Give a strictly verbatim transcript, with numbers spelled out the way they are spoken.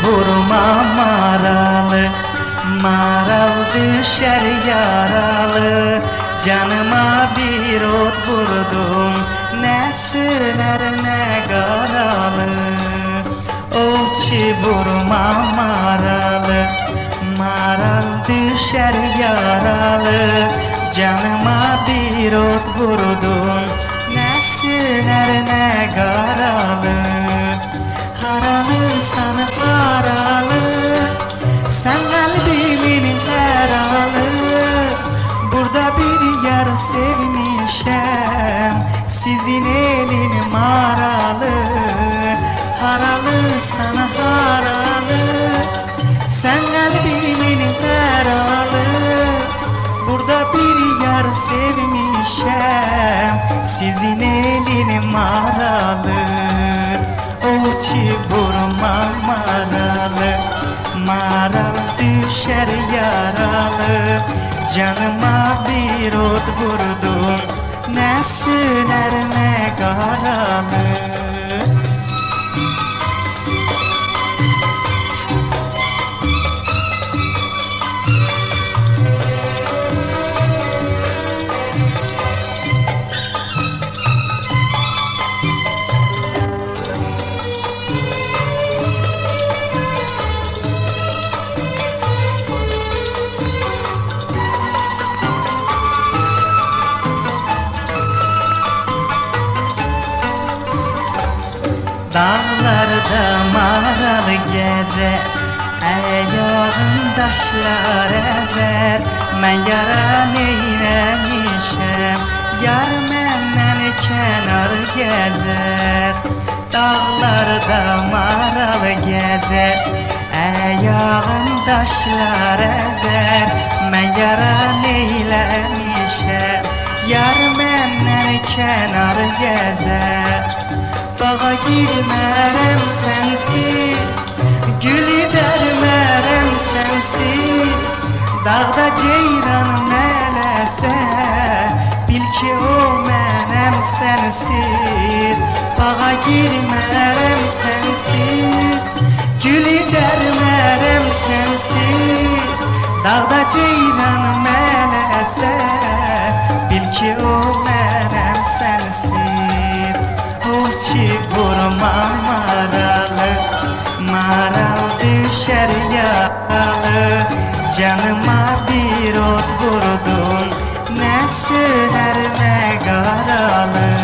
وورما مارالی، مارال دوشر یارالی. جانیما بیر اود ووردون، نه سؤنر، نه قارالی. اووچو وورما مارالی، مارال دوشر یارالی. جانیما بیر اود ووردون، نه سؤنر، نه قارالی. هارالیسان هارالی، سن قلبیمین قرالی. بوردا بیر یار سئومیشم، سیزین ائلین مارالی. هارالیسان هارالی، سن قلبیمین قرالی. بوردا بیر یار سئومیشم، سیزین ائلین مارالی. اووچو وورما مارالی، مارال دوشر یارالی. جانیما بیر اود ووردون، نه سؤنر، نه قارالی. داغلاردا مارال گزر، آیاغین داشلار ازر. من یارا نئیله‌میشم، یار مندن کنار گزر. داغلاردا مارال گزر، آیاغین داشلار ازر. من یارا نئیله‌میشم، یار مندن کنار گزر. باغا گیرمرم سنسیز، گولو درمرم سنسیز. داغدا جئیران مله‌سه، بیل کی او منم سنسیز. باغا گیرمرم سنسیز، گولو درمرم سنسیز. داغدا جئیران مله‌سه، بیل کی او منم سنسیز. اووچو وورما مارالی، مارال دوشر یارالی. جانیما بیر اود ووردون، نه سؤنر، نه قارالی.